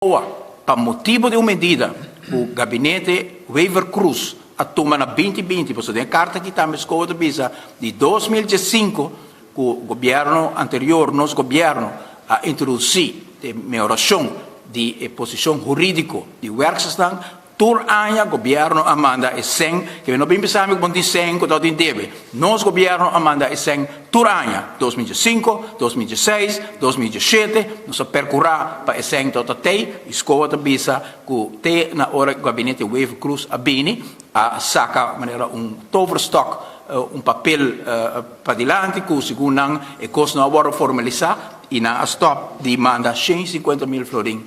Pa motibo di un medida ku gabinete Wever-Croes a tuma na 2020, pasobra den e karta aki tambe SCOA ta bisa di 2015 ku gobièrnu anterior, nos gobièrnu, a introdusí e mehorashon di e posishon hurídiko di werkstersnan. Tur aña gobierno a manda e sèn, ke no bin bisa mi ku bo tin sèn ku ta tin debe. Nos gobierno a manda e sèn tur aña, 2005, 2006, 2007, nos a perkurá pa e sèn tabata tei i SCOA ta bisa ku te na ora ku gabinete Wever-Croes a bini a saka manera un toverstok, un papel padilanti ku segun nan e kos no a wòrdu formalisá i nan a stòp di manda 150.000 florin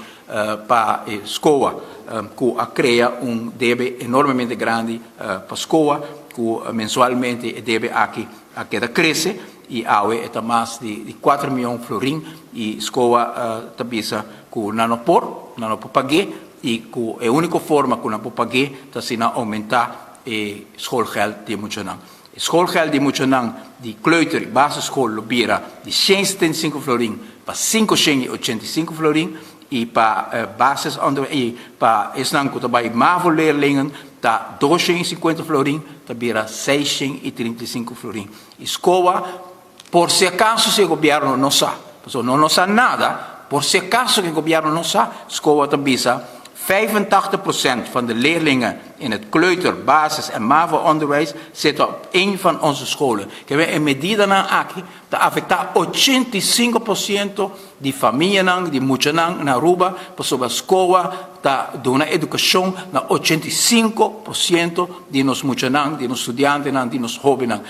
pa e SCOA, ku a krea un debe enormemente grandi pa SCOA, ku mensualmente e debe aki a keda krese i awe e ta mas di 4 mion florin i SCOA ta bisa ku nan no por pag'é i ku e úniko forma ku nan por pag'é ta si nan oumentá e schoolgeld di muchanan. E schoolgeld di muchanan di kleuter, basisschool lo bira di 175 florin pa 585 florin i pa basisonderwijs i pa esnan ku ta bai mavo leerlingen ta 250 florin ta bira 635 florin. I SCOA, por si akaso si e gobièrnu no sa, pasobra no sa nada, por si akaso ku e gobièrnu no sa, SCOA ta bisa: 85% van de leerlingen in het kleuter, basis- en MAVO-onderwijs zitten op één van onze scholen. Ke e medidanan aki ta afektá 85% di famianan, di muchanan na Aruba, pasobra SCOA ta duna edukashon na 85% di nos muchanan, di nos studiantenan, di nos hóbennan.